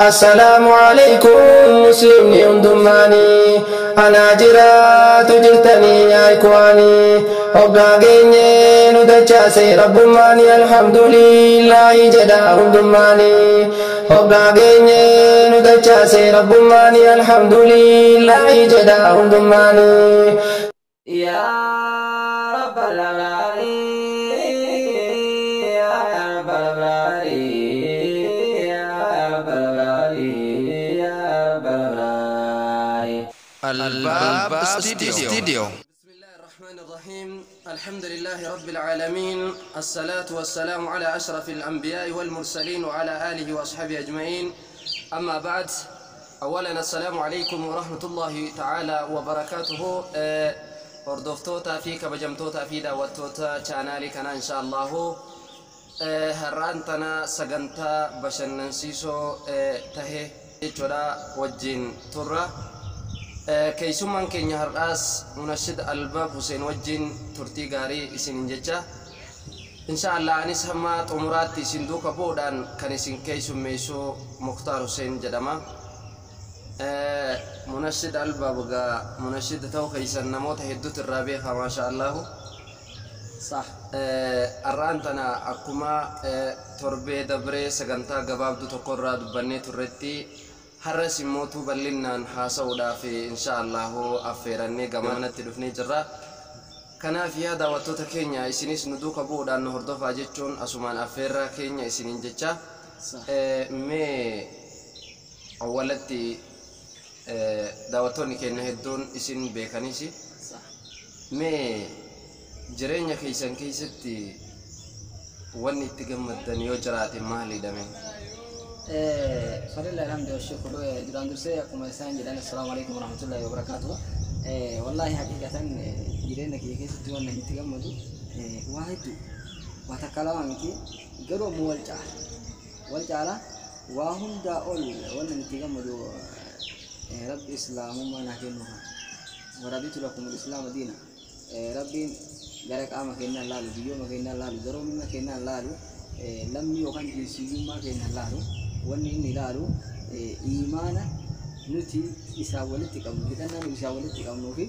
Assalaamu alaikum muslimni hundummaanii anaa jiraatu jirtanii yaa ikwaanii hoggaa geenye nu dachaase rabbummaanii alhamdulillaahi jedha hundummaanii hoggaa geenye nu dachaase rabbummaanii alhamdulillaahi jedha hundummaanii. يا رب العالمين يا رب العالمين يا رب العالمين يا رب العالمين. الباب استديو. بسم الله الرحمن الرحيم، الحمد لله رب العالمين، الصلاة والسلام على أشرف الأنبياء والمرسلين وعلى آله وأصحابه أجمعين، أما بعد. أولا السلام عليكم ورحمة الله تعالى وبركاته. Hordoftoota fi kabajamtoota fi daawwattoota chaanaalii kanaa, insha Allahu har'aan tana sagantaa bashannansiisoo tahe jechuudha wajjin turra. Keessummaan keenya har'aas Munashid Albaab Hussein wajjin turtii gaarii isinin jecha. Insha Allah anis hamma xumuraatti isin duuka bu'uudhaan kan isin keessummeessu Muktaar Hussein jedhama. Munashid Albaab gaa munashid ta'uu keessan namoota hedduutu irraa beeka, maasha Allahu. صح. Har'aan tana akkuma torbee dabree sagantaa gabaabduu tokko irraa dubbannee turretti, har'as immootu bal'innaan haasa'uudhaaf insha Allahu affeerannee gamanatti dhufnee jirra. Kanaaf yaa daawwattoota keenya, isinis nu duuka bu'uudhaan nu hordofaa jechuun asumaan affeerraa keenya isiniin jecha. صح. Mee awwalatti daawwattoonni keenya hedduun isin beekanis, صح. mee jireenya keessan keessatti wanni itti gammaddan yoo jiraate maalidha mee? فلله الحمد والشكر. Duraan dursee akkuma isaan jedhan, السلام عليكم ورحمة الله وبركاته. والله حقيقة jireenya kiyya keessatti waan itti gammadu waa hedduu, waa takka lama miti, garuu ammoo wal caala, wal caala. Waa hundaa ol waan itti gammadu rabbi islaamummaa naa kennu kana. ورضيت لكم الإسلام دينا. Rabbiin gara qaama keenyaan laalu, biyyooma keenyaan laalu, garoomina keenyaan laalu, lammii yookaan jinsiyyummaa keenyaan laalu, wanni inni ilaalu iimaana nuti isaan walitti qabnu, hidhannaa nuti isaan walitti qabnuu fi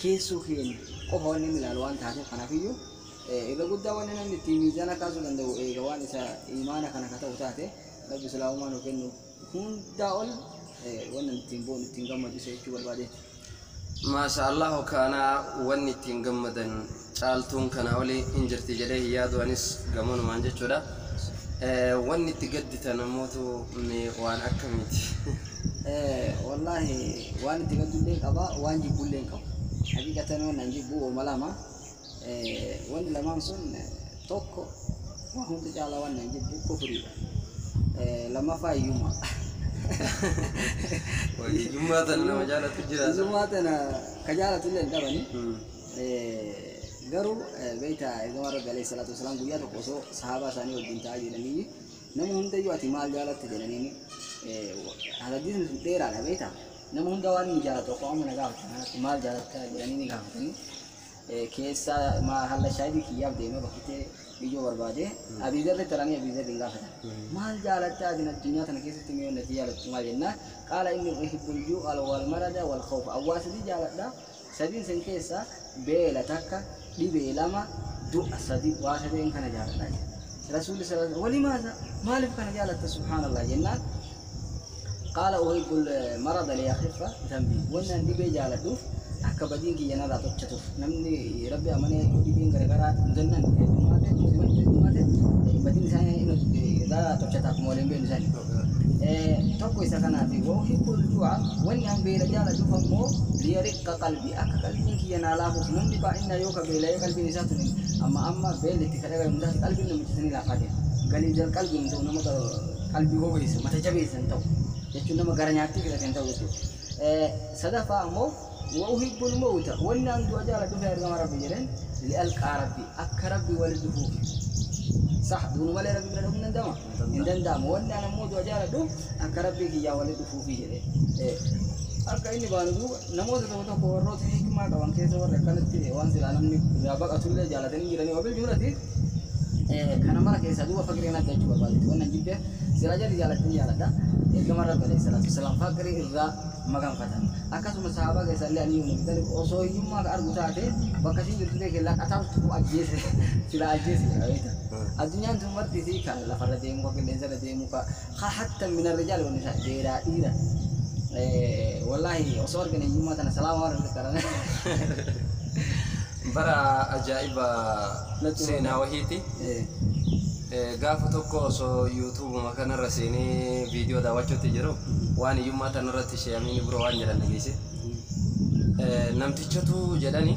keessoo keenya qofa wanni inni ilaalu waan taateef, kanaafiyyuu irra guddaa wanni namni ittiin miizaana kaasuu danda'u eega waan isa iimaana kana ka ta'u taate, rabbi islaamummaa nu kennu hundaa ol wanni ittiin boonu, ittiin gammadu isa jechuu barbaadeeti. Maasha Allahu, kana wanni ittiin gammadan caaltuun kana olii hin jirti jedhee hin yaadu anis gamanumaan jechuudha. Wanni itti gadditan ammootu mee waan akkamiiti? Wallahi waan itti gaddullee qaba, waan jibbullee hin qabu. Haqiiqatan waan an jibbu ooma lama. Wanni lamaan sun, tokko waa hunda caalaa waan an jibbu kufriidha. Lammaffaa hiyyummaa. Hiyyummaa tana nama jaalatu jira. Hiyyummaa tana ka jaalatullee hin qabani. Garuu beektaa, ergamaa Rabbi عليه الصلاة والسلام guyyaa tokko osoo sahaabaa isaanii wajjin taa'aa jiranii, nama hundayyuu ati maal jaalatte jedhaniini. Hadiisni sun dheeraadha beektaa, nama hunda waan inni jaalatu akkuma amma na gaafatan kanatti maal jaalatta jedhanii ni gaafatanii, keessaa halla shaayidii kiyyaaf deemee bakkitee biyyoo barbaade Abiizarri taranii Abiizarri hin gaafatan, maal jaalatta ati addunyaa tana keessatti, mee wanti jaalattu maal jennaa, قال إني أحب الجوع والمرض والخوف. Awwaa sadii jaaladha, sadiin san keessa beela takka, dhibee lama, du'a sadi, waa sadeen kana jaaladha jedhe. Rasuulli صلى الله ولماذا, maaliif kana jaalatta, سبحان الله jennaan, قال أحب المرض ليخف ذنبي. Wannan dhibee jaaladhuuf akka badiin kiyya narraa tochatuuf. Namni rabbi amanee dhibeen garagaraa mudannan heddumaate, musiibaan heddumaate, badiin isaanii irraa tochata akkuma waliin beeknu isaanii. Tokko isa kanaaf. وأحب الجوع, wanni an beela jaaladhuuf ammoo ليرق قلبي, akka qalbiin kiyya naa laafuuf. Namni baay'inaa yoo ka beela'ee qalbiin isaa tun amma amma beelli itti kadhagamu hundaati qalbiin namicha sanii laafaa deema. Galii qalbiin ta'u, nama qalbii gogeessa, mata jabeessa hin ta'u jechuun, nama gara nyaattii fidhate hin ta'u jechuudha. Sadaffaa ammoo وأحب الموت, wanni an du'a jaaladhuuf yaa ergama rabbi jedheen, لألقى ربي, akka rabbi walitti dhufuuf. صح, duunu malee rabbi bira dhufuun danda'ama hin danda'amu. Wanni an ammoo du'a jaaladhuuf akka rabbii kiyyaa walitti dhufuufi jedhe. Akka inni baanu duuba namoota tokko tokko warroota hikmaa qaban keessa warra akkanatti waan silaa namni irraa baqatullee jaalatanii jiranii wabil jumlati. Kana mara keessaa duuba faqriin adda jechuu barbaadetti wannan jibbee silaa jalli jaalatanii jaaladha. Ergama Rabbi alayhi salaatu wasalaam faqrii irraa maganfatan. Akkasuma sahaabaa keessaa illee Aliyyuu ibn Abi Xaalib osoo hiyyummaa ka argu taate bakka isiin jirtu beekee laqataatu ajjeese silaa ajjeese jedha beekta. Addunyaan tun marti isii kan lafarra deemu ka qilleensarra deemu ka hatta min ar-rijaal wan nisaa dheeraa dhiira. Wallaahi osoo argane hiyyummaa tana salaama warra qarane. Bara ajaa'iba seenaa wahiiti. Gaafa tokko osoo yuutuubuma kanarra seenee viidiyoo daawwachuutti jiru waan hiyyummaa tanarratti sheeyamiin biroo waan jedhan dhageesse. Namtichatu jedhani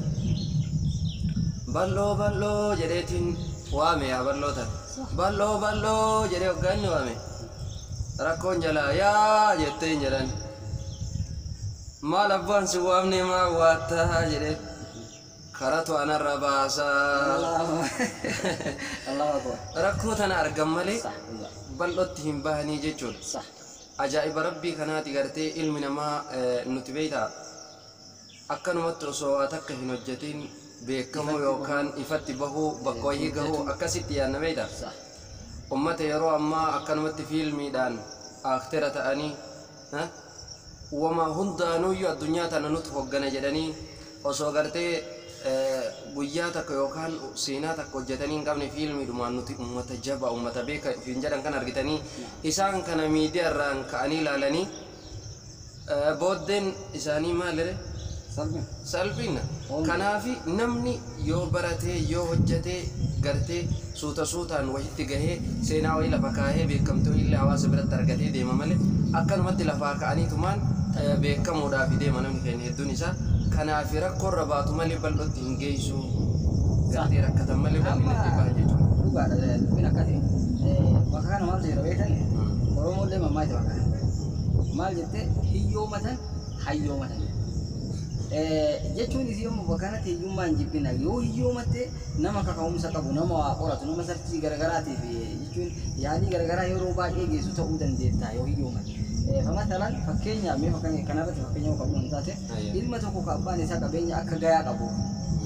bal'oo bal'oo jedheetiin waame yaa bal'oo tan. Bal'oo bal'oo jedhee hoggaan waame. Rakkoon jalaa yaa jetteen jedhan. Maal abbaan si waamne maa waattaa jedhee. Karatu anarra baasaa. Allahu akbar. Rakkoo tana argan malee bal'ootti hin bahanii jechuudha. Ajaa'iba rabbii kanaati gartee ilmi namaa nuti beektaa akkanumatti osoo waa takka hin hojjetin beekamuu yookaan ifatti bahuu bakka wayii gahuu akkasitti yaadna beektaa. Ummata yeroo ammaa akkanumatti fiilmiidhaan aaktera ta'anii wama hundaanuyyuu addunyaa tana nuti hoggana jedhanii osoo gartee guyyaa takka yookaan seenaa takka hojjetanii hin qabne fiilmiidhumaan nuti ummata jabaa ummata beeka ofiin jedhan kan argitanii isaan kana miidiyaa irraan ka'anii ilaalanii booddeen isaanii maalire salphina. Kanaafi namni yoo baratee yoo hojjetee gartee suuta suutaan wayitti gahee seenaa wayii lafa kaahee beekamtuu illee hawaasa biratti argatee deema malee akkanumatti lafaa ka'aniitumaan beekamuudhaaf deema namni keenya hedduun isaa. Kanaaf rakkoorra baatu malee bal'ootti hin geessu gartee rakkatan malee bal'inatti bahan jechuudha. Dhugaadha dubbiin akkasii. Bakka kana maaltu jira beektan Oromoollee mammaa itti bakka kana. Maal jettee hiyyoomatan hayyoomatan. Jechuun isii yommuu bakka kanatti hiyyummaa hin jibbina yoo hiyyoomatte nama kaka'umsa qabu nama waa qoratu nama sarchii garagaraatiif jechuun yaalii garagaraa yeroo baay'ee geessu ta'uu dandeetta yoo hiyyoomatte. Famathalan fakkeenyaaf mee fakkeenya kanarratti fakkeenya qabu hin taate ilma tokko ka abbaan isaa qabeenya akka gayaa qabu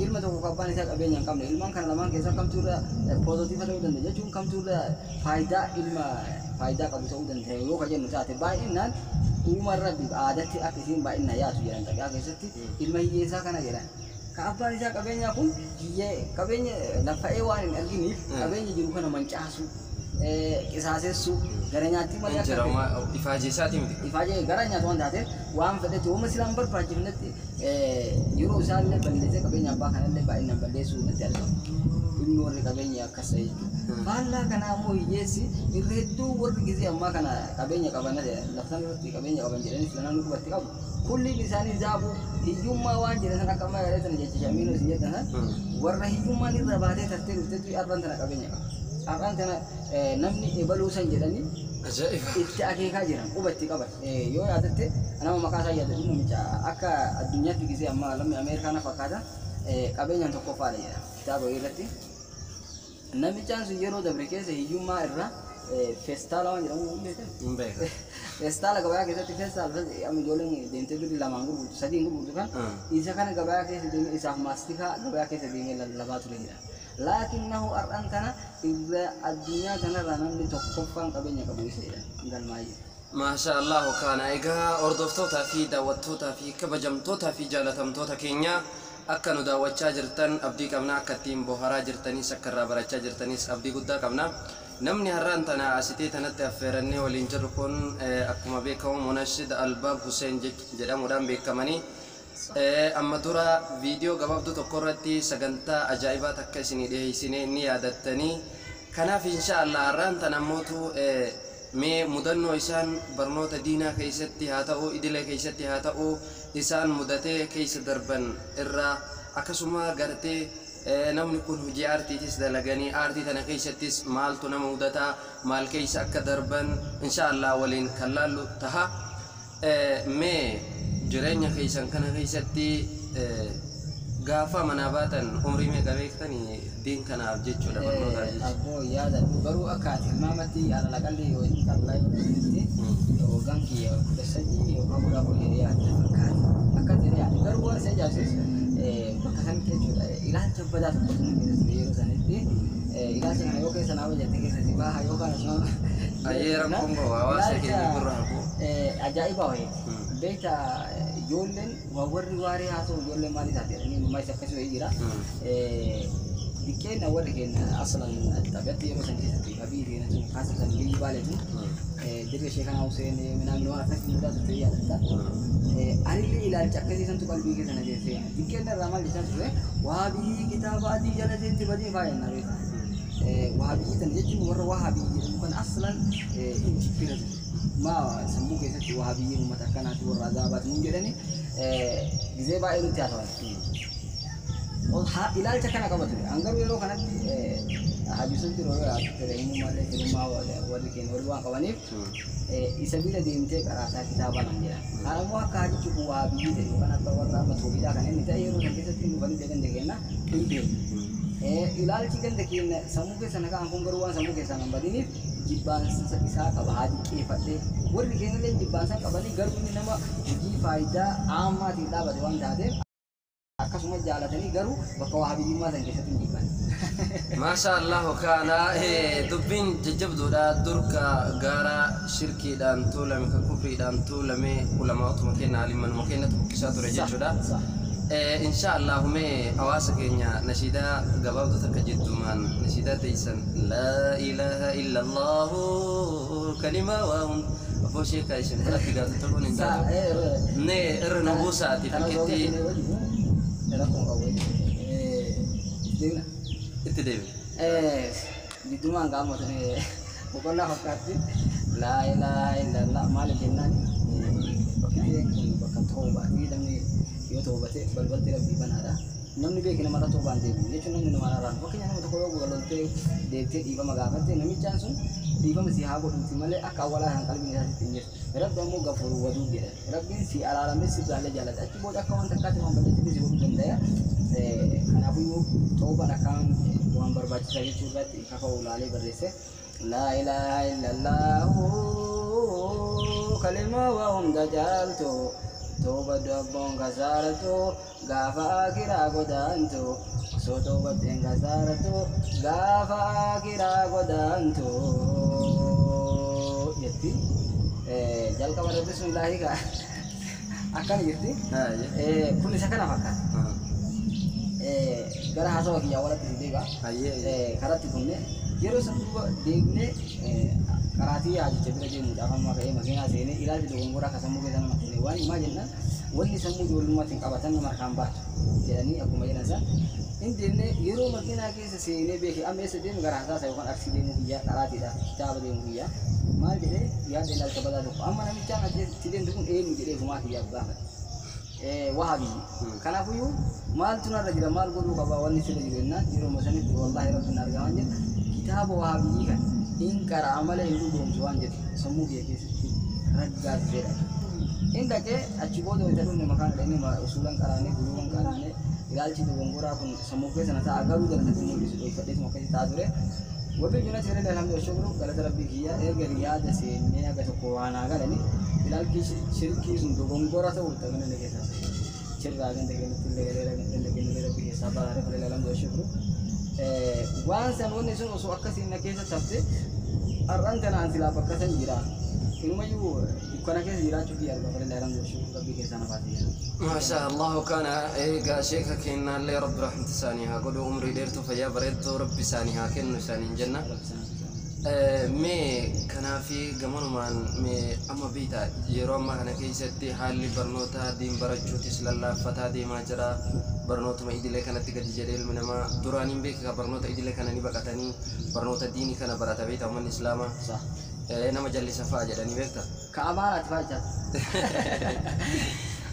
ilma tokko ka abbaan isaa qabeenya hin qabne ilmaan kana lamaan keessaa kamtu irra poozitiiva ta'uu danda'a jechuun kamtu irra faayidaa ilma faayidaa qabu ta'uu danda'a yoo ka jennu taate baay'inaan uumaan rabbi aadatti akka isiin baay'inaan yaatu jedhan xaqiyaa keessatti ilma hiyyeessaa kana jedhan. Ka abbaan isaa qabeenyaa kun hiyyee qabeenya lafa'ee waan hin arginiif qabeenya jiru kana mancaasu qisaasessuu gara nyaatti malee akka Ifaajee isaatii miti. Ifaajee gara nyaatu waan taateef waan fedhetti uuma silaan barbaachifnetti yeroo isaallee balleessee qabeenya abbaa kanallee baay'inaan balleessuu irratti argamu. Ilmi warri qabeenya akkas ta'e jechuudha. Faallaa kanaa immoo hiyyeessi irra hedduu warri gisee ammaa kana qabeenya qaban laftan irratti qabeenya qaban jedhanii filanaan dhugubatti qabu. Kulliin isaanii zaabuu hiyyummaa waan jedhan san akka ammaa yaadatan jecha shamiinoo isin jettan san warra hiyyummaan irra baatee tartee dhuftetu arraan tana qabeenya qaba. Arraan tana namni ebaluu san jedhanii itti akeekaa jiran quba itti qaban. Yoo yaadatte nama maqaa isaa yaadatu namicha akka addunyaatti gisee ammaa lammii Ameerikaa na fakkaata qabeenyaan tokkoffaadha jedha kitaaba irratti. Namichaan sun yeroo dabre keessa hiyyummaa irra feestaala waan jedhamu hin beekan. Hin beekan. Feestaala gabayaa keessatti feestaala amma ijoolleen deemtee birrii lamaan gurgurtu sadiin gurgurtu kan isa kana gabayaa keessa deemee isaaf maastikaa gabayaa keessa deemee lallabaa ture jedha. Laakinnahu har'aan kana irra addunyaa kanarraa namni tokkoffaan qabeenya qabu isa jedha galmaayee. Maasha Allahu kana egaa hordoftootaa fi daawwattootaa fi kabajamtootaa fi jaalatamtoota keenya akka nu daawwachaa jirtan abdii qabna akka ittiin bohaaraa jirtanis akka irraa barachaa jirtanis abdii guddaa qabna. Namni har'aan tana asitee tanatti affeerannee waliin jirru kun akkuma beekamu Munashid Albaab Hussein jedhamuudhaan beekamanii amma dura viidiyoo gabaabduu tokko irratti sagantaa ajaa'ibaa takka isinii dhiyeessinee ni yaadattanii kanaaf insha Allah har'aan tana ammootu mee mudannoo isaan barnoota diinaa keessatti haa ta'u idilee keessatti haa ta'u isaan mudatee keessa darban irraa akkasuma gartee namni kun hojii aartiitis dalaganii aartii tana keessattis maaltu nama mudataa maal keessa akka darban insha Allah waliin kan laallu taha. Mee jireenya keessan kana keessatti gaafa manaa baatan umrii meeqa beektanii diin kanaaf jechuudha barnootaaf jechuudha. Abboo yaada garuu akka ati tilmaamatti alalaqalli yoo hin qabnaa yoo ta'etti waggaan kiyya 13 yookaan 14 jedhee yaadda fakkaata. Akka jedhee yaadda garuu waan isa ajaa'ibsiisu bakka sanitti jechuudha ilaalcha badaa tokkotu nu keessa ture yeroo sanitti Ilaalcha kana yoo keessa naa hojjette keessa si baha yookaan asuma. Ayyee rakkoon qabu hawaasa keenya gurra hafuu. Ajaa'iba wayii. Beekta ijoolleen waa warri waaree haasa'u ijoolleen maal isaati jedhanii mammaa isa akkasii wayii jira. Diqqeenna warri keenya asalan xabiatti yeroo san keessatti qabii keenya sun kaasatan biyyi baale sun dirree ishee kanaa Huseen minaamin waan akkasii mudaa turte yaadatta. Anillee ilaalcha akkasii santu qalbii keessa na geesse. Diqqeenna irraa maal jechaa ture waa biyyi kitaaba adii jala seenti badii faayanna beekta. Wahabiyyi tan jechuun warra wahabiyyi jedhamu kan aslan hin jibbina ture. Maa sammuu keessatti wahabiyyiin uummata akkanaati warra azaabaati nuun jedhani gizee baay'ee nutti haasawan. Ilaalcha kana qaba ture. An garuu yeroo kanatti Haji yeroo ture himmummaa firummaa warri keenya warri waan qabaniif isa bira deemtee qaraataa kitaaba naan jedhan. Kan ammoo akka hajichi kun wahabiyyi ta'e yookaan akka warra amma toobiidhaa kan inni ta'e yeroo san keessatti hin dhufanii ganda keenya hin beeku. Ilaalchi ganda keenya sammuu keessa na ka'an kun garuu waan sammuu keessaa hin badiniif jibbaansa isaa qaba haa diqqeeffadhee warri keenya illee jibbaansa qabanii garuu inni nama hojii faayidaa aammaatiin dhaabate waan taateef akkasuma jaalatanii garuu bakka wahabiyyummaa san keessatti hin jibban. Maasha Allahu kaana dubbiin jajjabduudha durka gaara shirkiidhaan tuulame ka kufriidhaan tuulame ulamaatuma kenna alimmanuma kennatu bukkisaa ture jechuudha. Insha Allahu mee hawaasa keenya nashiidaa gabaabduu takka jidduumaan nashiidaa teessan laa ilaaha illa Allahu kalimaa waa hund abboo sheekaa isin biratti gaafatu toluun hin taatu. Nee irra nu buusaati fakkeetti itti deebi. Jidduumaan gaamotne boqonnaa fakkaatti laa ilaaha illallah maaliif jennaan bakki kun bakka toobaati namni yoo toobate balbalti rabbii banaadha. Namni beeke namarra toobaan deebi'u jechuun namni nama araaraan fakkeenya nama tokko yoo loltee deebitee dhiifama gaafatte namichaan sun dhiifama si haa godhuuti malee akka awwalaa kan qalbiin isaatti hin jirtu. Rabbi ammoo gafuuruu waduu jedha. Rabbiin si araaramee si jaallee jaallata. Achi booda akka waan takkaatti waan balleessite si godhuu danda'a. Kanaafiyyuu toobaan akkaan waan barbaachisaa jechuu irratti kaka'u laalee barreesse. Laa ilaaha illallahu kalimaa waa hunda jaaltu. Tooba dabboon kasaaratu gaafa akiraa godaantu osoo toobatteen kasaaratu gaafa akiraa godaantu jetti. Jalqaba irra bismillaahi ka akkana jirti. Kun isa kana fakkaata. Gara haasawa kiyyaa walatti si deebi'a. Karatti kunne yeroo san duuba deebinee qaraatii haajicha bira deemuudhaaf amma ka'ee makiinaa seenee ilaalchi dogongoraa akka sammuu keessa nama seene waan himaa jennaan wanni sammuu ijoollummaatti qabatan nama harkaan baatu jedhanii akkuma jedhan san hin deemnee yeroo makiinaa keessa seenee beeke amma eessa deemu gara hasaasa yookaan arsii deemuu kiyyaa qaraatiidhaaf kitaaba deemuu kiyyaa maal jedhee yaada ilaalcha badaa tokko amma namichaan achi deemtu kun eenyu jedhee fumaa kiyyaaf gaafate. Wahabiyyi. Kanaafiyyuu maaltu narra jira maal godhuu qaba wanni sirra jiru jennaan yeroo sanitti wallaahi rabbiin argaa waan jedhu kitaaba wahabiyyii kan hin qara'a malee hin dhugoomsu waan jedhu sammuu kiyya keessatti raggaasiseedha. Hin dhaqee achi booda wayita dhumne makaan dhaqnee usuulan qaraanee guruuwan qaraanee ilaalchi dogongoraa kun sammuu keessa na ta'a garuu jalatti mul'isu dhoofadheetuma akkasii ta'a ture. Wabii junatti jedhee alhamdulillah shukru galata rabbii kiyya erga riyaada seennee haga tokko waan haa galani ilaalchi shirkii sun dogongora ta'uu ta'uu inni keessaa shirraa ganda keenyatti illee galee ganda keenya rabbii keessaa baara fadhila alhamdulillah shukru. Waan san wanni sun osoo akkasiin na keessa tafte har'aan tanaan silaa bakka san jira. Inumayyuu dukkana keessa jiraachuu kiyya arga fadhila alhamdulillah shukru rabbii keessaa na baasee jira. Maasha Allahu kaana eegaa sheeka keenyaallee rabbi rahmata isaanii haa godhu umrii dheertuu fayyaa bareedduu rabbi isaanii haa kennu isaaniin jenna. Mee kanaafi gamanumaan mee amma beektaa yeroo ammaa kana keessatti haalli barnoota diin barachuutis lallaaffataa deemaa jira. Barnootuma idilee kanatti gadi jedhee ilmi namaa duraaniin beeka barnoota idilee kana ni baqatanii barnoota diinii kana barata beektaa uummanni islaamaa. Nama jallisa fa'a jedhanii beektaa. Ka amaaraati fa'a jechaati.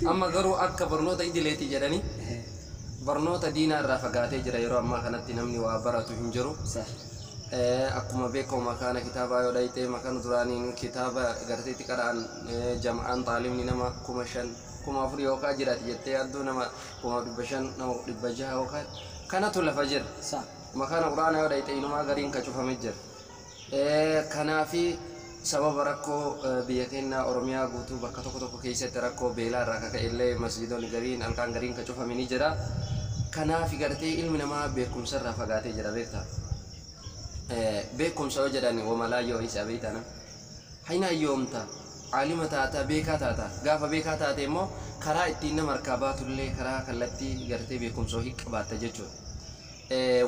Amma garuu akka barnoota idileeti jedhanii barnoota diinaa irraa fagaatee jira yeroo ammaa kanatti namni waa baratu hin jiru. Akkuma beekamu makaana kitaabaa yoo dhayxee makaana duraaniin kitaaba garteetti qara'an jama'aan xaalimni nama 5,000 4,000 yookaan jiraati jettee adduu nama 500,000 nama 600 yookaan kanatu lafa jira. Makaana quraanaa yoo dhayxee inumaa gariin ka cufamee jira. Kanaafi sababa rakkoo biyya keenya Oromiyaa guutuu bakka tokko tokko keessatti rakkoo beelaa irraa kaka'e illee masjiidonni gariin halkan gariin ka cufame ni jira. Kanaafi gartee ilmi namaa beekumsa irraa fagaatee jira beektaa. Beekumsa yoo jedhan wamalaayyoo isa beeytana. Hayna yoomta caalima taata, beekaa taata. Gaafa beekaa taate immoo karaa ittiin nama harkaa baatullee karaa kallattii gartee beekumsa ohii qabaatta jechuudha.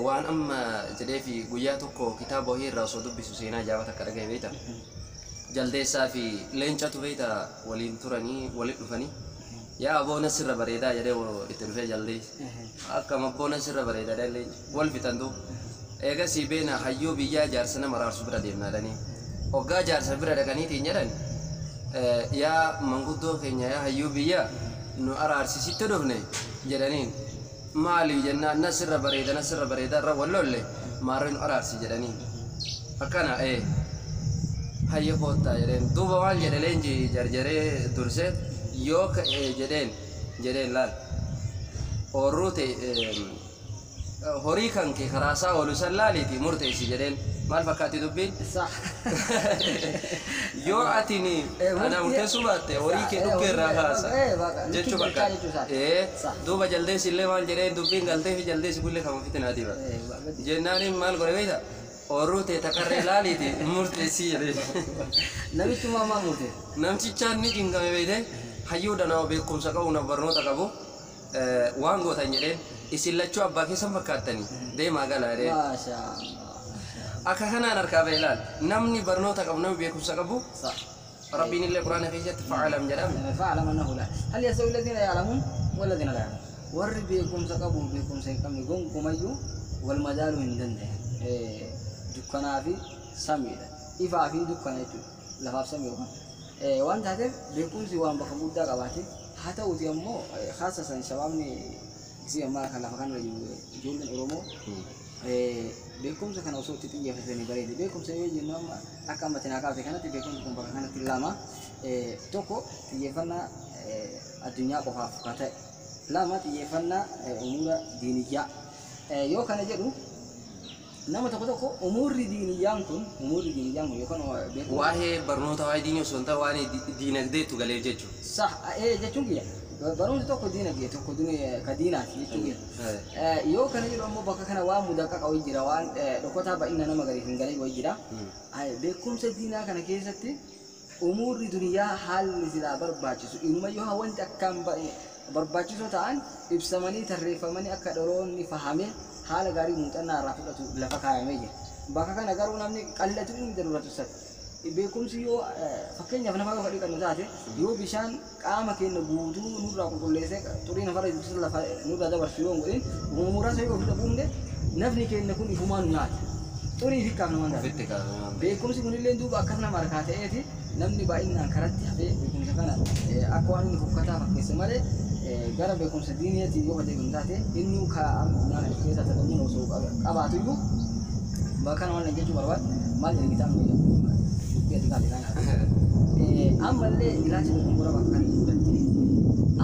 Waan amma jedhee fi guyyaa tokko kitaaba ohii irraa osoo dubbisu seenaa ajaa'ibaa takka dhagahe beeyta. Jaldeessaa fi leencatu beeyta waliin turanii walitti dhufanii. Yaa abboona sirra bareedaa jedhee itti dhufee jaldeessi. Akkam abboona sirra bareedaa jedhee leenci. Wal fixan duuba. Eegasii beena hayyuu biyyaa jaarsa nama araarsu bira deemna jedhanii. Hoggaa jaarsa bira dhaqaniitiin jedhan, yaa manguddoo keenya, yaa hayyuu biyyaa, nu araarsisitti dhufne jedhaniin. Maaliif jennaan, na sirra bareeda, na sirra bareeda irra wal lolle, maarree nu araarsi jedhaniin. Akkana hayya koottaa jedheen. Duuba maal jedhe leenji jarjaree dursee yoo ka'e jedheen laal. Oorruu ta'e horii kan kee karaa isaa oolu san laaliiti murteessi jedheen. Maal fakkaatti dubbiin? Sax. Yoo atini ana murteessuu baatte horii kee dhukkee irraa kaasa jechuu fakkaata. Duuba jaldeessi illee maal jedheen, dubbiin galtee fi jaldeessi kullee kan ofitti naati bara. Jennaaniin maal godhe beektaa? Oorruu ta'e taqarree laaliiti murteessii jedheen. Namichummaa maal murte? Namtichaan ni cingame beekte, hayyuu danaa beekumsa qabu na barnoota qabu waan gootan jedheen, isin lachuu abbaa keessan fakkaattanii deemaa galaa jedheen. Maasha Allah. Akka kanaan harkaa ba'e ilaal. Namni barnoota qabu, namni beekumsa qabu, Sax. Rabbiin illee quraana keessatti فاعلم jedhame. فاعلم أنه لا هل يستوي الذين يعلمون والذين لا يعلمون. Warri beekumsa qabu beekumsa hin qabne gonkumayyuu wal madaaluu hin danda'an. Dukkanaa fi samiidha. Ifaa fi dukkana jechuudha. Lafaaf samii yookaan. Waan taateef beekumsi waan bakka guddaa qabaate. Haa ta'uuti ammoo haasa shabaabni gisee ammaa kan lafa kanarra jiru, ijoolleen Oromoo, beekumsa kana osoo itti xiyyeeffatanii bareede. Beekumsa yoo jennu amma akka amma tinaa kaafte kanatti beekumsi kun bakka kanatti lama. Tokko xiyyeeffannaa addunyaa qofaaf kan ta'e. Lama xiyyeeffannaa umuura diiniyyaa. Yoo kana jedhu nama tokko tokko umuurri diiniyyaan kun yookaan beekumsa Waa'ee barnoota, waa'ee diinii osoo hin ta'in waa'ee diinagdeetu galee jechuudha. Sax, jechuun kiyya barumsi tokko diinagdee, tokko ka diinaati jechuun kiyya. Yoo kana jedhu ammoo bakka kana waan mudaqaa qabu jira, waan dhokotaa baay'ina nama gariif hin galee wayi jira. Beekumsa diinaa kana keessatti umuurri duniyaa haalli silaa barbaachisu inumayyuu wanti akkaan barbaachisoo ta'an ibsamanii tarreeffamanii akka dhaloonni fahame haala gaarii muuxannaa irraa fudhatu lafa kaayamee jira. Bakka kana garuu namni qallatu inni daruratu sati. Beekumsi yoo fakkeenyaaf nafa yoo dhiqannu taate, yoo bishaan qaama keenya guutuu nurraa qulqulleessee xurii nafarra jirtu lafa nurraa dabarsu yoo hin godhin, muraasa yoo ofirra buufne, nafni keenya kun ifumaan nu nyaata. Xurii fikkaaf nama taate. Ofitti kaa'ama. Beekumsi kunillee duuba akkas nama harkaa ta'eeti namni baay'inaan karatti hafee beekumsa kana akka waan inni fokkataa fakkeesse malee, gara beekumsa diiniitiin yoo adeemu taate inni kaa'amu kana keessaa tadhamuun osoo qabaatu iyyuu bakka kana waan jechuu barbaadu maal jedhe kitaabni dubbii ati kaate kana. Ammallee ilaalcha dogoggora bakka kana jirutti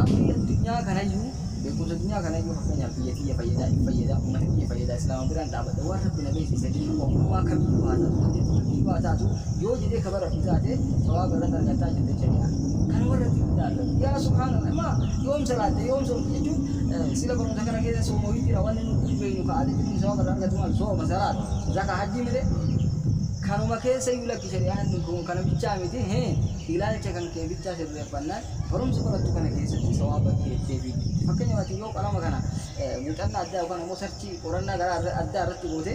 amri addunyaa kanayyuu, beekumsa addunyaa kanayyuu, fakkeenyaaf biyya kiyya fayyadaa, if fayyadaa, uummata kiyya fayyadaa, islaama biraan dhaabbata, waan rabbi na beeksise ogummaa kamiyyuu haa taatu, dandeettii kamiyyuu haa taatu yoo jedhee ka baradhu taate sawaaba irratti argataa jette shari'aa. Kan warra itti guddaa yaa subhaanallah, maa yoom salaatte, yoom soomte jechuun sila barumsa kana keessa sooma wayii jira, wanni nuti beeknu kaa'ate jechuun sawaaba irraa argatu maal? Sooma, salaata, zaka, hajjii mire kanuma keessa iyyuu lakki, shari'aan kun kana bichaa miti. Ilaalcha kan kee bichaa sirreeffannaan barumsa barattu kana keessatti sawaaba keettee fi fakkeenyaaf ati yoo qalama kana muuxannaa addaa yookaan ammoo search qorannaa gara addaa irratti goote,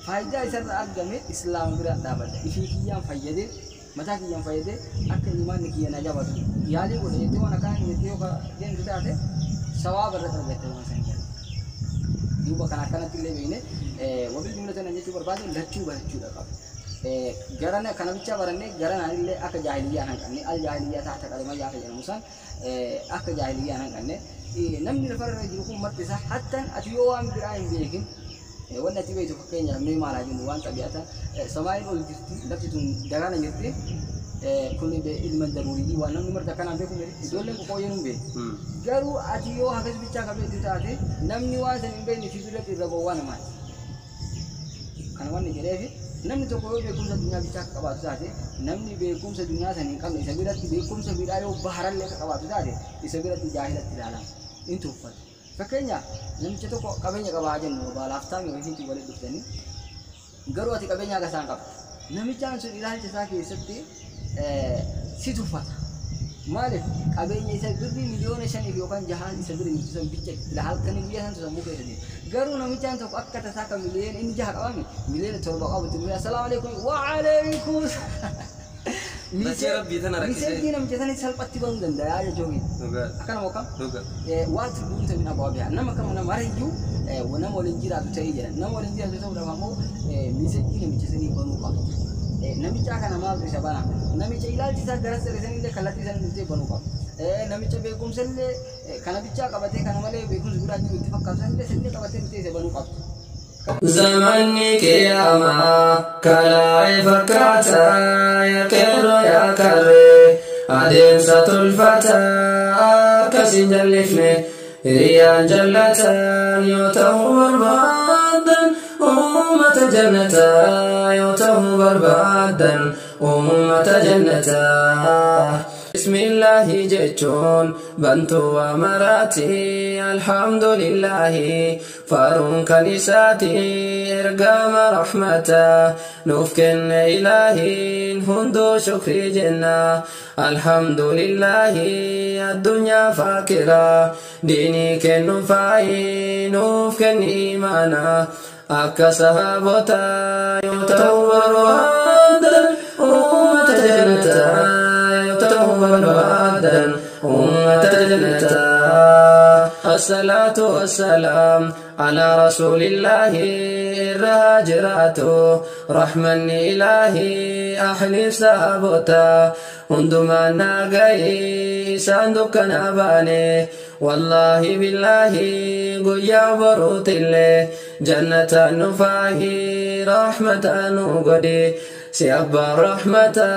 faayidaa isarra argame islaama bira dhaabadha, ifii kiyyaan fayyadee, mataa kiyyaan fayyadee, akka imaanni kiyya na jabatu yaalii godha jettee waan akkaan jettee yoo deemtu taate sawaaba irratti argatte waan san jedhu. Duuba kana akkanatti illee beekne wabii jumlatan jechuu barbaadu lachuu barachuudha qaba. Gara kana bichaa barannee gara naanillee akka jaahiliyyaan hanqanne, الجاهلية تحت قدمي akka jedhamu san, akka jaahiliyyaan hanqanne namni lafarra jiru kun marti isaa hattan ati yoo waan biraa hin beekin, wanni ati beektu fakkeenyaaf mee maal haa jennu, waan xabi'ata samaayin ol jirti, lafti tun dagaana jirti, kun ilma daruurii waan namni marti akkanaan beeku ijoolleen qoqqooyyeen hin beeku. Garuu ati yoo hagas bichaa ka beektu taate, namni waan san hin beekne fi biratti irra gowwaa namaati. Kana wanni jedheefi namni tokko yoo beekumsa addunyaa bichaa akka qabaatu taate, namni beekumsa addunyaa san hin qabne isa biratti beekumsa biraa yoo baharallee akka qabaatu taate isa biratti jaahilatti ilaalama. In tuffata. Fakkeenyaaf namicha tokko qabeenya qabaa jennu baalaaftaami wayiitiin walitti dhuftanii Garuu ati qabeenya akka isaan qabda. Namichaan sun ilaalcha isaa keessatti si tuffata. Maaliif qabeenya isa birrii 5 miliyoona yookaan 6 isa bira jirtu san bicha halkanii guyyaa santu sammuu keessa jira. Garuu namichaan tokko akka tasaa kan miliyoona inni 6 qabame 7 miliyoona qabu itti dhufee assalaamu alaikum wa alaikum. Dachee Rabbii tana rakkisee. Miseejii namicha sanii salphatti banuu danda'a jechuun. Dhugaa. Akkana moo kam? Dhugaa. Waati buuta min abwaabiha nama kam nama marayyuu nama waliin jiraatu ta'ee jira. Nama waliin jiraatu ta'uudhaaf ammoo miseejii namicha sanii banuu qaba. Namicha kana maaltu isa bana? Namicha ilaalchi isaa gara sirriisanillee kallattii isaanii dhuftee banuu qaba. Namicha beekumsa illee kana bichaa qabatee kana malee beekumsi biraa jiru itti fakkaatu sanillee sanillee qabatee dhuftee isa banuu qaba. Zamanni qiyaamaa kalaa fakkaataa yaa qeerroo yaa qarree adeemsa tolfataa akkas hin jallifne hiriyaan jallatan yoo ta'uu barbaadan uummata jannataa yoo ta'uu barbaadan uummata jannataa. Bismillaahi jechuun bantuu waa maraati, alhamdulillaahi faaruun kan isaati, ergama rahmata nuuf kenne ilaahiin hunduu shukrii jenna, alhamdulillaahi addunyaa faakiraa diinii kennu faayi nuuf kenni imaana akka sahaabota yoo ta'u barbaadan uummata jannataa yoo ta'u barbaadan uummata jannataa. الصلاة والسلام على رسول الله الرهاجرات رحمن إلهي أهل سابوتا hundumaa naagayi isaan dukkana baane wallaahi billaahi guyyaa boruutillee jannata nufaahi rahmata nu godhi si abbaa rahmata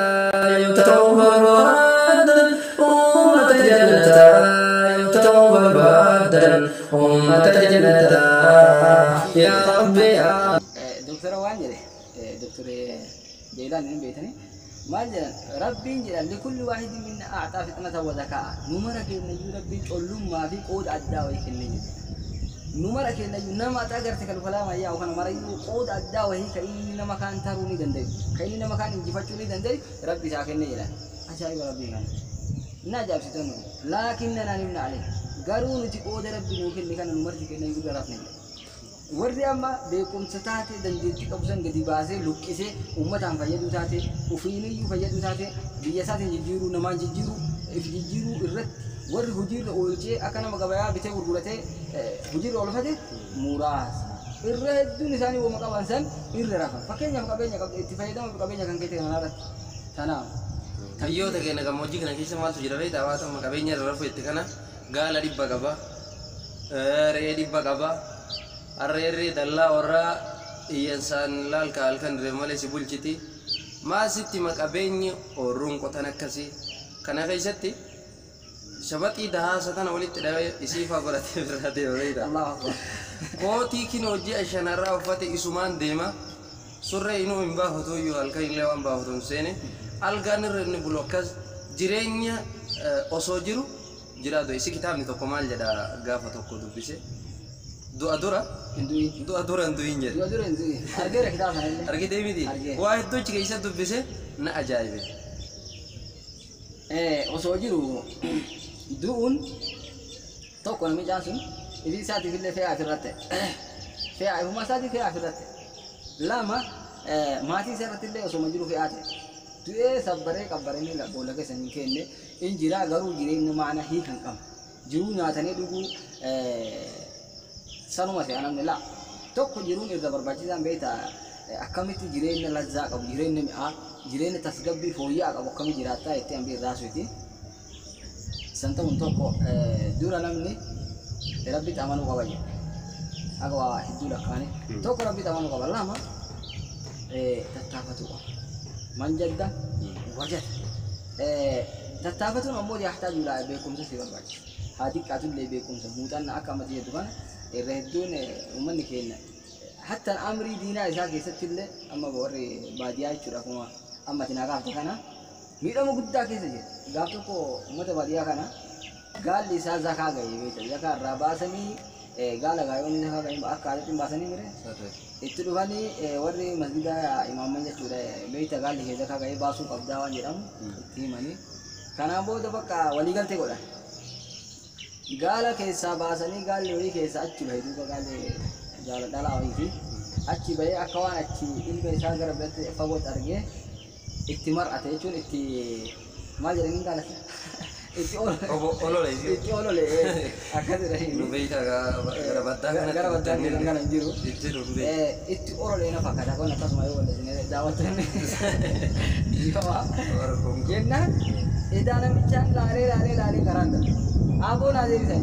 yoo ta'u barbaadan uummata jannataa yoo ta'u barbaadan uummata jannataa yaa rabbi yaa Doktara waan jedhe, Doktor Jeelaan hin beektanii maal jedhan? Rabbiin jedhan لكل واحد منا أعطى فطنة وذكاء. Nu mara kennayyuu Rabbiin collummaa fi qooda addaa wayii kennee jedhe. Nu mara kennayyuu nama ati agarte kan kalaamaa yaa'u kana marayyuu qooda addaa wayii kan inni nama kaan taruu ni danda'u, kan inni nama kaan injifachuu ni danda'u Rabbi isaa kennee jedhan. Ajaa'iba Rabbii kana. Na ajaa'ibsiitoonni kun لكننا نمنا عليه. Garuu nuti qooda Rabbi nuu kenne kana nu marti kennayyuu garaaf ni jedha. Warri amma beekumsa taate dandeettii qabu san gadi baasee luqqisee uummataan fayyaduu taate, ofiiniyyuu fayyaduu taate, biyya isaatiin jijjiiruu, namaan jijjiiruu, if jijjiiruu irratti warri hojiirra oolchee akka nama gabayaa bitee gurguratee hojiirra oolfate muraasa. Irra hedduun isaanii wama qaban san irra rafan. Fakkeenyaaf qabeenya qabda, itti fayyadama qabeenya kan kee ta'e kanarratti. Tanaaf. Biyyoota keenya gammoojjii kana keessa maaltu jira beektaa? Waan amma qabeenya irra rafu itti kana gaala 100 qaba, re'ee 100 qaba, harreerree dallaa warraa iyyansaan laalka halkan diree malee si bulchiti. Maasitti ma qabeenyi oorruun qotan akkasii kana keessatti shabaxii dahaasa tana walitti dhawee isiifaa godhatee biraa deema beektaa? Allahu Akbar. Kootii kinoo ji'a shanarraa uffate isumaan deema. Surree inuu hin baafatu iyyuu halkan illee waan baafatu hin seene. Algaan irra inni bulu akkas jireenya osoo jiru jiraatu. Isi kitaabni tokko maal jedha gaafa tokko dubbise. Du'a dura Hin du'in. Du'a dura hin du'in jedhe. Du'a dura hin du'in. Argeera kitaaba sana illee. Argitee miti? Argee. Waa hedduu achi keessa dubbise na ajaa'ibe. Osoo jiru du'uun tokko namichaan sun ifii isaatiif illee fe'aa ofirratti fe'aa, ifuma isaatiif fe'aa ofirratti, lama maatii isaa irratti illee osoo jiru fe'aa ta'e. Du'ee sabbaree qabbaranii boolla keessa hin kenne in jira, garuu jireenya maana hiika hin qabne jiruu nyaatanii dhuguu sanuma se'a namni laa tokko jiruun irra barbaachisaan beektaa akkamitti jireenya lazzaa qabu, jireenya mi'aa, jireenya tasgabbii fooyya'aa qabu akkamitti jiraattaa jettee hambi irraa suuti. San ta'uun tokko dura namni Rabbitti amanuu qaba jedha. Akka waa hedduu lakkaa'anii. Tokko Rabbitti amanuu qaba. Lama tattaafatuu qaba. من جد وجد. Tattaafatuun ammoo يحتاج إلى beekumsa si barbaachisa. Haa xiqqaatullee beekumsa muuxannaa akka ammatti jedhu kana irra hedduun uummanni keenya hatta amrii diinaa isaa keessatti illee amma warri baadiyyaa jechuudha, akkuma amma ati naa gaafte kana miidhama guddaa keessa jira. Gaaf tokko uummata baadiyyaa kana gaalli isaa zakaa gahe beekta. Zakaa irraa baasanii gaala gaayoonni zakaa gahe akka aadaatti hin baasanii mire. Itti dhufanii warri masgida imaamman jechuudha beeyta gaalli kee zakaa ga'ee baasuu qabdaa waan jedhamu itti himanii. Kanaan booda bakka waliigaltee godhan. Gaala keessaa baasanii gaalli horii keessaa achi bahe duuba gaalli gaala dhalaa horii achi bahee akka waan achi ilma isaa gara biratti fagootti argee itti mar'ate jechuun itti maal jedhanii gaala itti Olole. Itti olole akkas jedhanii. Nu beeyta gara baddaa kanatti. Gara baddaa kana hin jiru. Jiru hin beeku. Itti ololee na fakkaata kun akkasuma yoo walleessine daawwattoonni dhiifama. Jennaan edaa namichaan laalee laalee laalee karaan darbe. Aboo naa deebisan.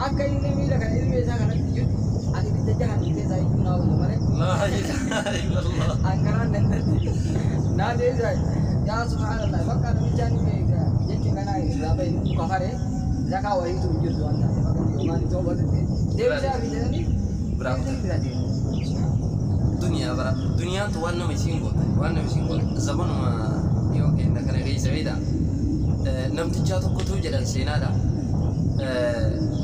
Akka inni miila kana ilmi isaa kanatti jiru ani ibidda jahan keessaa iyyuu naa wayya malee. Laa ilaaha illallah. An karaan dandatti. Naa deebisan. Yaa subhaanallah bakka namichaan jechi kana irraa bahe nu kafare zakaa wayiitu hin jirtu waan taateef akka yookaan itoo batutti deebisaa fi jedhanii Biraa biraa deemu. Duniyaa bara duniyaan tu waan nama isiin goote waan nama isiin goote zamanuma dhiyoo keenya kana keessa beekta namtichaa tokkotu jedhan seenaadha.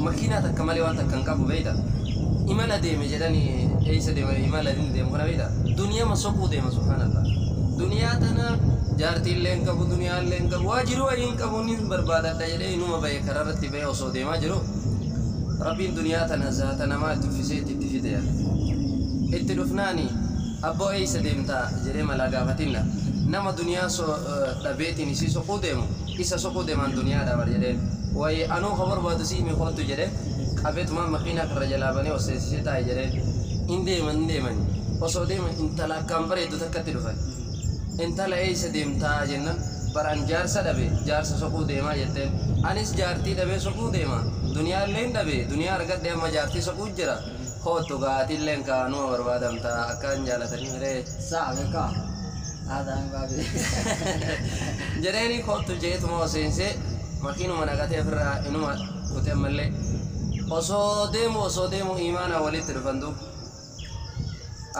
Makiinaa takka malee waan takka hin qabu beekta. Imala deeme jedhanii eessa deema imala inni deemu kana beekta. Duniyaa ma soquu deema subhaanallah. Duniyaa tana jaartii illee hin qabu duniyaa illee hin qabu waa jiru wayii hin qabu ni barbaadadha jedhee inuma bahe karaa irratti bahe osoo deemaa jiru. Rabbiin duniyaa tana zaata namaa itti uffisee itti fide. Itti dhufnaani abboo eessa deemtaa jedhee malaa gaafatinna. Nama duniyaa dhabeetiin isii soquu deemu isa soquu deemaan duniyaa dhabar jedheen. Wayi anuu ka barbaadu si himi kootu jedhee qabeetumaan makiinaa karra jalaa banee os seensisee taa'e jedheen. In deeman in deeman osoo deeman intala akkaan bareeddu takkatti dhufan. Intala eessa deemtaa jennaan baraan jaarsa dhabe jaarsa soquu deemaa jetteen. Anis jaartii dhabee soquu deema duniyaa illee hin dhabe duniyaa argadhe amma jaartii soquu jira. Kootu gaatiilleen kaanuma barbaadamta akkaan jaalatanii miree. Saa beekaa. Haadhaan baabee. Jedheeni kootu jeetuma oseensee makiinuma naqatee ofirraa inuma kutee ammallee osoo deemu imaana walitti dhufan duuba.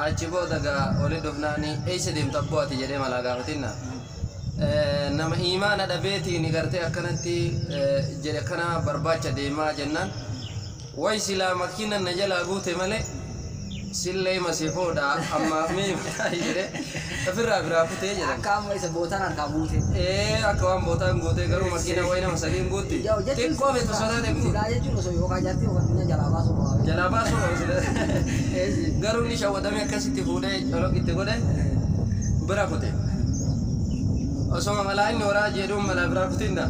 Achi booda gaa walitti dhufnaani eessa deemta abboo ati jedhee malaa gaafatinna. Nama imaana dhabeetiin gartee akkanatti jedhe akkana barbaacha deemaa jennaan. Way silaa makiina na jalaa guute malee sillee masiifoodha ammaaf mee jedhee ofirraa biraa kutee jedhan. Akka amma isa bootaan harkaa buute. Akka waan bootaan guutee garuu makiina wayi nama sadiin guutti. Xiqqoo beektu sodaate guutu. Silaa jechuun osoo yookaan jaartii yookaan duniyaa jalaa baasuu qaba. Jalaa baasuu qaba silaa. Garuu inni shawwadamee akkasitti fuudhee coloq itti godhe bira kute. Osoma malaa inni horaa jedhuun malaa biraa kutinna.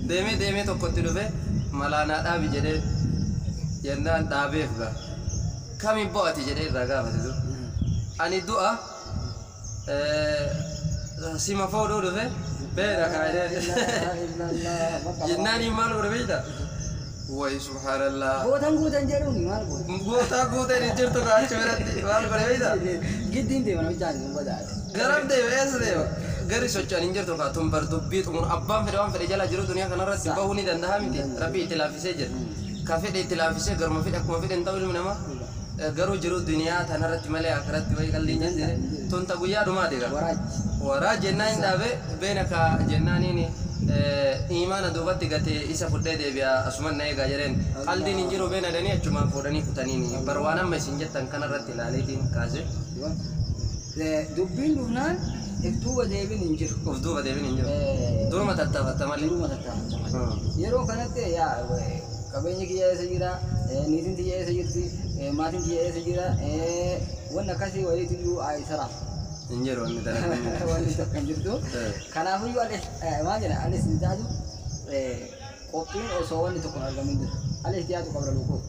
Deemee deemee tokkotti dhufe malaa naa dhaabi jedhee jennaan dhaabeef gaa. Kami bo'ati jedhee irraa gaafate dur. Ani du'a sima foodhuu dhufe beera kaayee. Jennaan maal godhe beekta? Wayi subhaanallah. Bootaan guutan jedhuun maal godhe? Gootaa guuteen hin jirtu kaa achi biratti maal godhe beekta? Giddiin deema namichaan hin badaate. Garam deema eessa deema? Gari socho'an hin jirtu kaa tun bar dubbii xumur abbaan fedhe waan fedhe jala jiru duniyaa kanarratti bahuu ni danda'a miti. Rabbi itti laaffisee jira. Ka fedhe itti laaffisee garuma fedhe akkuma fedhe hin ta'u ilmi namaa. Garuu jiru duniyaa tanarratti malee akhiratti wayi qalliin hin jire. Tun ta guyyaa dhumaati gaa. Waraa jennaan hin dhaabe beena ka jennaaniin imaana duubatti gatee isa fudhee deebi'a asuman na eegaa jedheen. Qaldiin hin jiru beena dhanii achumaan fuudhanii kutaniini. Bar waan amma isin jettan kanarratti ilaaleetiin kaase. Dubbiin dhufnaan if duuba deebiin hin jiru. Of duuba deebiin hin jiru. Duruma tattaafatta malee. Duruma tattaafatta malee. Yeroo kanatti yaa qabeenyi kiyya eessa jira, niitiin tiyya eessa jirti, maatiin tiyya eessa jira, wanni akkasii wayiitu iyyuu saraaf. Hin jiru wanni dalagaa. Wanni tokko hin jirtu. Kanaafiyyuu anis maal jedha anis hin taatu qophiin osoo wanni tokko hin argamin dura. Anis dhiyaatu qabra lukkuu.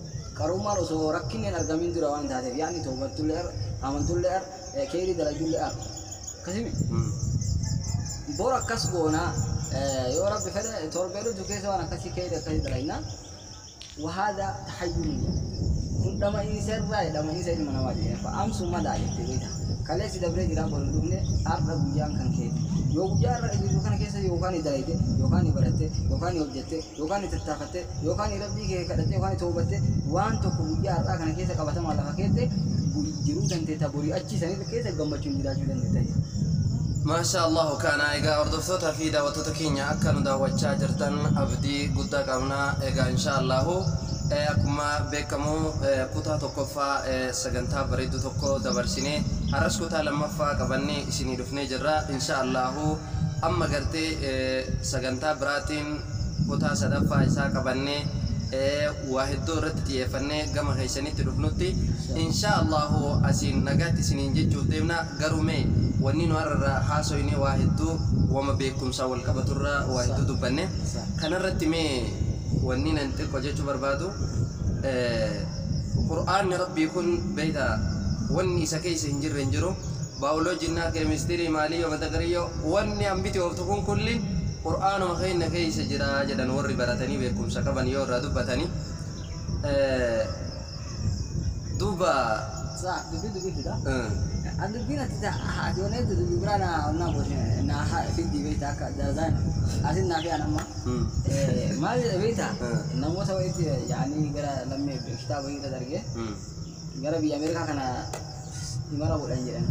Qarummaan osoo rakkinni hin argamin dura waan taateef yaadni toobattullee ar, amantullee ar, keerii dalagullee ar. Akkasimi. Bor akkas goonaa yoo rabbi fedhe torbee dhuftu keessa waan akkasii keerii akkasii dalagnaa. وهذا تحيل kun dhama'iinsa irraa dhama'iinsa ilma namaa jedhama. Amsu madaa jettee beekta. Kaleessi dabree jira boru dhufne har'a guyyaan kan keeti. Yoo guyyaa har'a jiru kana keessa yookaan dalayte yookaan baratte yookaan hojjette yookaan tattaafatte yookaan rabbii kee kadhatte yookaan toobatte waan tokko guyyaa har'aa kana keessa qabatamaa lafa keette jiruu dandeetta borii achi sanii keessa gammachuun jiraachuu dandeetta. Maasha Allahu kana egaa hordoftoota fi daawwattoota keenya akka nu daawwachaa jirtan abdii guddaa qabna egaa insha Allahu Akkuma beekamu kutaa tokkoffaa sagantaa bareedduu tokko dabarsinee har'as kutaa lammaffaa qabannee isinii dhufnee jirra. Insha Allahu amma gartee sagantaa biraatiin kutaa sadaffaa isaa qabannee waa hedduu irratti xiyyeeffannee gama keessanitti dhufnutti insha Allahu asiin nagaatti isiniin jechuuf deemna. Garuu mee wanni nu har'arraa haasoyne waa hedduu wama beekumsaa wal qabaturraa waa hedduu dubbanne. Kanarratti mee wanni nan xiqqo jechuu barbaadu, qur'aanni rabbii kun beeyta wanni isa keessa hin jirre hin jiru. Baayoloojinnaa, keemistirii, maaliyyo, matagariyyoo, wanni hambiti ooftu kun kulli qur'aanuma keenya keessa jira jedhan warri baratanii beekumsa qaban yoo irraa dubbatanii. Duuba Sa dubbii dubbii fida. An dubbiin ati ati wanna hedduu dubbii biraa na na gooti na fiddi beekta akka daazaan asin naa fi anamma. Maal jedha beekta, namoota wayiitti yaa'anii gara lammii kitaaba wayii irra dargee gara biyya Ameerikaa kana imala godhan jedhan.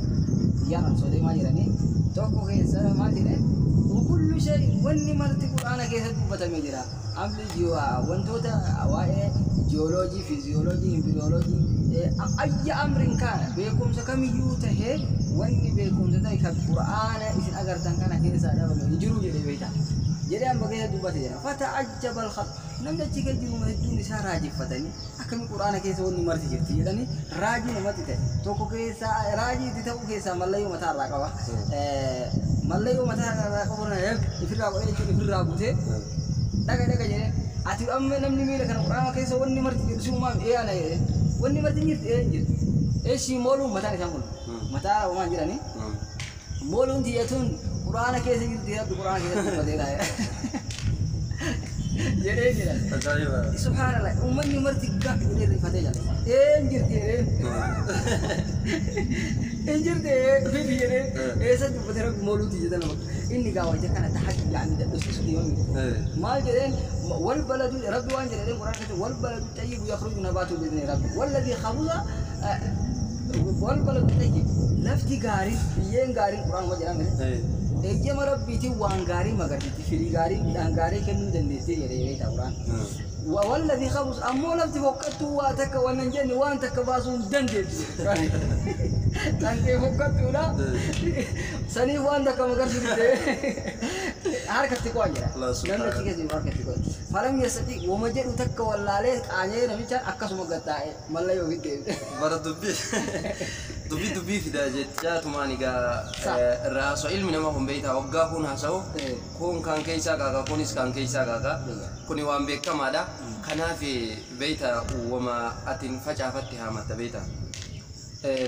Xiyyaaraan osoo deemaa jiranii tokko keessa maal jedhe, kullu shay wanni marti quraana keessa dubbatamee jira. Amli wantoota waa'ee jiyooloojii, fiiziyooloojii, imbiriyooloojii, ayya amrin kana beekumsa kamiyyuu tahee wanni beekumsa ta'e kan quraana isin agartan kana keessaa dhabame hin jiru jedhee beekta. Jedhee amma keessa dubbate jira. Fata'ajjaba al-khalq. Namni achi keessa jiru hedduun isaa raajeffatanii akkami quraana keessa wanni marti jirti jedhanii raajii namatti ta'e. Tokko keessaa raajii itti ta'uu keessaa mallayyoo mataa irraa qaba. Mallayyoo mataa irraa qabu ifirraa godhee jechuun ifirraa butee dhaga dhaga jedhee, ati amma namni miila kana quraana keessa wanni marti jirti si uumaaf ee ana jedhee, wanni marti jirti ee hin jirti. Eeshii mooluun mataan isaan kun mataa uumaan jiranii mooluun tiyyatuun quraana keessa jirti, rabbi quraana keessa dubbateera jedhee jira. Ajaa'iba. Subhaanallah, uummanni marti gaaf jedhee rifatee jira. Ee hin jirti jedhee. Hin jirti fidi jedhee eessa dubbate rabbi mooluu tiyyatan nama. Inni gaa wayita kana tahaddi yaani dadhabsiisu deemame. Maal jedheen, wal baladu rabbi waan jedheen quraana keessatti, wal baladu xayyibu yakhruju nabaatu bi'izni rabbi walladhi khabusa. Wal baladu xayyib, lafti gaariin biyyeen gaariin quraanuma jedhame. Eeyyama rabbiitiin waan gaarii magarsiisti, firii gaarii, midhaan gaarii kennuu dandeessee jedhee beekta quraan. Walladhi khabus ammoo lafti fokkattuu waa takka waan hin jenne waan takka baasuu hin dandeessu. Dhantee fokkattuudha. Saniif waan takka magarsiifte harkatti qo'an jedha. Namni achi keessa jiru harkatti qo'an. Falam yastati wama jedhu takka wallaalee qaanyee namichaan akkasuma gattaa'e mallayyoo ofitti deebite. Bara dubbii dubbii dubbii fida jechaa tumaan egaa irraa haasa'u ilmi namaa kun beektaa waggaa kun haasa'u kun kan keessaa qaaqa kunis kan keessaa qaaqa kuni waan beekamaadha. Kanaaf beektaa wama atiin facaafatti haamatta beektaa.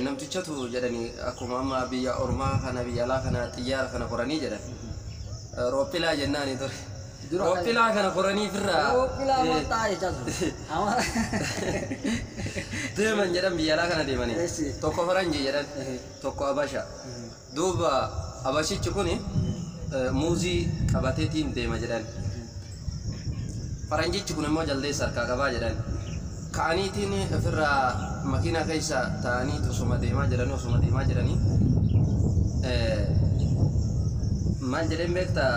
Namtichatu jedhanii akkuma amma biyya ormaa kana biyya alaa kana xiyyaara kana qoranii jedhan. Rooppilaa jennaani ture. Rooppilaa kana qoranii firraa. Rooppilaa maxxaa jechaa ture. Deeman jedhan, biyya alaa kana deemanii. Tokko faranjii jedhan, tokko abasha. Duuba abashichi kuni muuzii qabateetiin deema jedhan. Faranjichi kun immoo jaldeessa harkaa qabaa jedhan. Ka'aniitiin ofirraa makiinaa keessa ta'anii osuma deemaa jiranii osuma deemaa jiranii maal jedheen beektaa,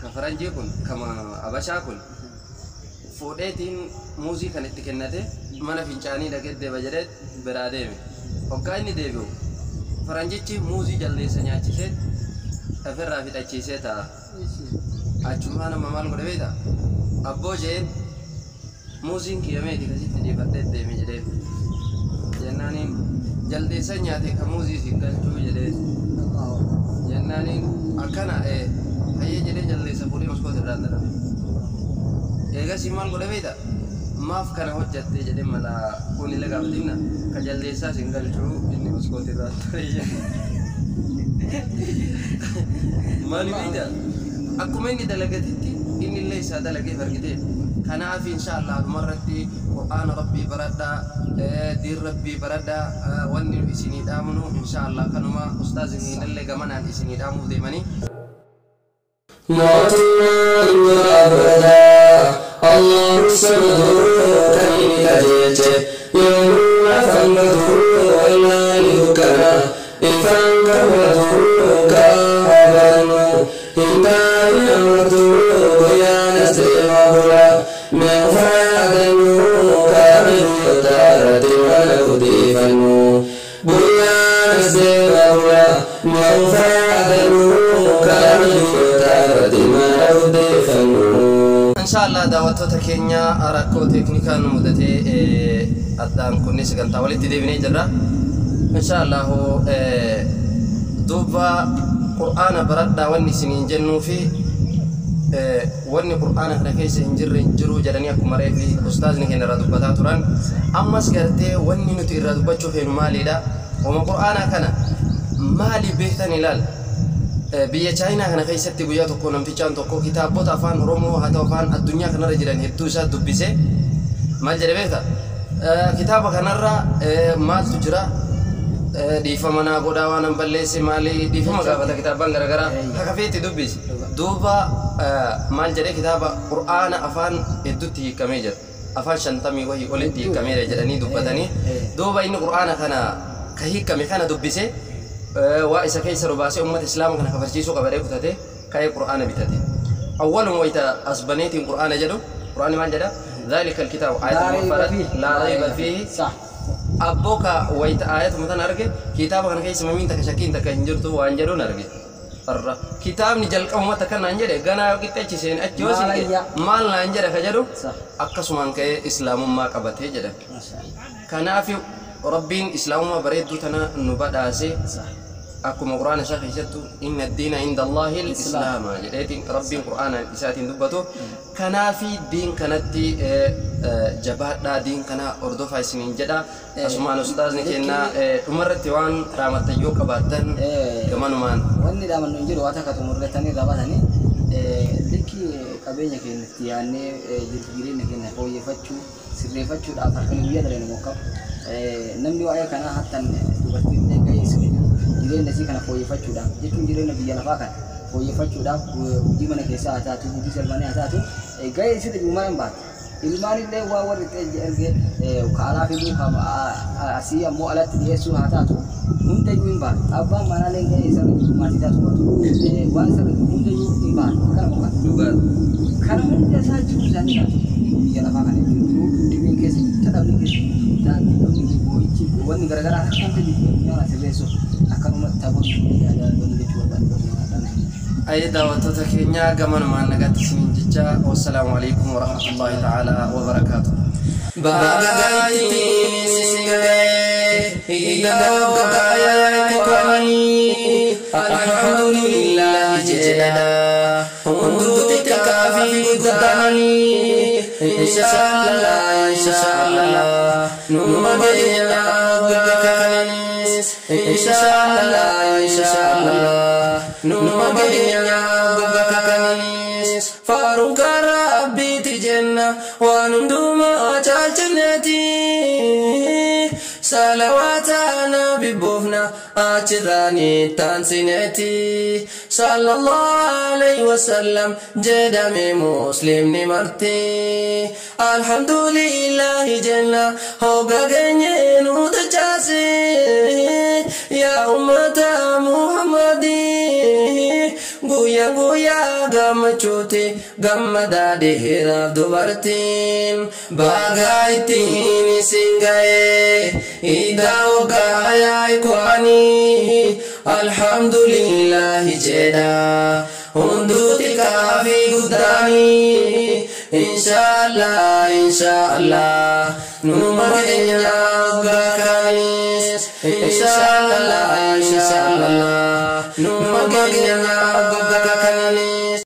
ka faranjii kun kama abashaa kun fuudheetiin muuzii kan itti kennate mana fincaanii dhaqee deema jedhee biraa deeme. Hoggaa inni deebi'u faranjichi muuzii jaldeessa nyaachisee ofirraa fixachiisee ta'a. Achumaa nama maal godhe beektaa? Abboo jeen, muuziin kiyyameeti kasitti dhiifadhee deeme jedheen. Jennaaniin jaldeessa nyaate ka muuzii siin galchuu jedheen. Jennaaniin akkana hayyee jedhee jaldeessa fuudhee maskoota irraan darbe. Eegasii maal godhe beektaa? Maaf kana hojjatte jedhee mala kun illee gaafatinna ka jaldeessaa siin galchuu inni maskoota irraan darbe. Maali beektaa? Akkuma inni dalagatitti inni illee isaa dalagee argite. Kanaaf insha Allah dhumarratti qur'aana rabbii baradhaa, diin rabbii baradhaa. Wanni isinii dhaamnu insha Allah kanuma. Ustaazni illee gamanaan isinii dhaamuuf deemanii. Mootummaa ilma abadaa Allahu samadu kan inni qajeelche yoomuu afaan gatu wallaani dukkana ifaan qabatu kaabarannu hin taa'in amartu guyyaan as deemaa bula meefaa adannu. odeeffannu guyyaan seera manfaadanu karaa irratti maal odeeffannu. Inshallah daawwattoota keenya rakkoo teeknikaan nu mudatee addaan kunnee sagantaa walitti deebinee jirra. Inshallah duuba qur'aana baradhaa wanni isiniin jennuu fi wanni qur'aana kana keessa hin jirre hin jiru jedhanii akkuma reefi ustaazni keenya irraa dubbataa turan. Ammas gartee wanni nuti irraa dubbachuu feenu maalidha? Wama qur'aana kana maali beektan ilaal? Biyya Chaayinaa kana keessatti guyyaa tokko namtichaan tokko kitaabota afaan Oromoo haa ta'u afaan addunyaa kanarra jiran hedduu isaa dubbise maal jedhe beekta? Kitaaba kanarra maaltu jira? Dhiifama naa godhaa waan an balleesse maali dhiifama gaafata kitaabaan garaagaraa hakafeetti dubbise. Duuba maal jedhe kitaaba qur'aana afaan hedduutti hiikamee jira. Afaan 50 wahii olitti hiikameera jedhanii dubbatanii. Duuba inni qur'aana kana ka hiikame kana dubbise waa isa keessa rubaasee uummata islaama kana kafarchiisuu qabadee kutate ka'ee qur'aana bitate. Awwaluma wayita as baneetiin qur'aana jedhu qur'aanni maal jedha? ذلك الكتاب آية المفرد لا ريب فيه. Abbooka wayita aayatuma tana arge kitaaba kana keessa mamiin takka shakkiin takka hin jirtu waan jedhuun arge. Arra kitaabni jalqabuma takka naan jedhe ganaa yoo qixxeechi seen achi yoo siqe maal naan jedhe ka jedhu akkasumaan ka'ee islaamummaa qabatee jedha. Kanaaf rabbiin islaamummaa bareedduu tana nu badhaase akkuma qur'aana isaa keessattu inna diina inda Allahi islaama jedheetiin rabbiin qur'aana isaatiin dubbatu. Kanaafi diin kanatti jabaadhaa diin kana hordofaa isiniin jedha. Asumaan ustaazni kennaa dhumarratti waan dhaamattan yoo qabaattan gamanumaan. Wanni dhaamannu hin jiru waa takka xumurratanii irraa baatanii likki qabeenya keenyatti yaadnee jireenya keenya fooyyeffachuu sirreeffachuudhaaf harkani guyyaa dalee nama qabu. Namni waa'ee kanaa hattan dubartiin gahee isin jireenya isii kana fooyyeffachuudhaaf jechuun jireenya biyya lafaa kana fooyyeffachuudhaaf hojii mana keessaa haa taatu hojii salphanii haa taatu gahee isii dhuguma hin baatu. Ilmaan illee waa warri itti erge kaalaa fiduu asii ammoo alatti dhiyeessuu haa taatu hundayyuu hin baatu. Abbaan manaalee gahee isa maatii isaa to'atu waan isa hundayyuu hin baatu. Kana qofa. Kana hunda isaa jiru isaanii taatu biyya lafaa kana jiru dhibeen keessa tadhabni keessa namni boo'ichi wanni garaagaraa akka hunda jiru nyaata sirreessuuf akkanuma taphoon yaada wanni jechuu barbaadu. Ay daawwattoota keenya gamanumaan nagaatti isiniin jecha wassalaamu alaikum warahmatullahi ta'ala wabarakaatuh. Baga ittiin isin ga'e idaa waggaa kwaanii alhamdulillah jedha hunduu xiqqaa fi guddaanii inshallah inshallah numa keenya waggaa inshallah inshallah numa keenya waggaa faaruka rabbiiti jenna waan hundumaa caalchanneeti salawaata nabi buufna achirraani taansineeti sallallahu alayhi wasallam jedhame muslimni marti alhamdulillahi jenna hoga geenye nu dachaase yaa ummata muhammadii guyyaa guyyaa gammachuuti gammadaa dhiiraaf dubartiin baga ittiin isin ga'e idaa waggaa yaa ikwaanii alhamdulillahi jedha hunduu xiqqaa fi guddaanii inshallah inshallah numa keenya waggaa kaanis inshallah inshallah numa keenya.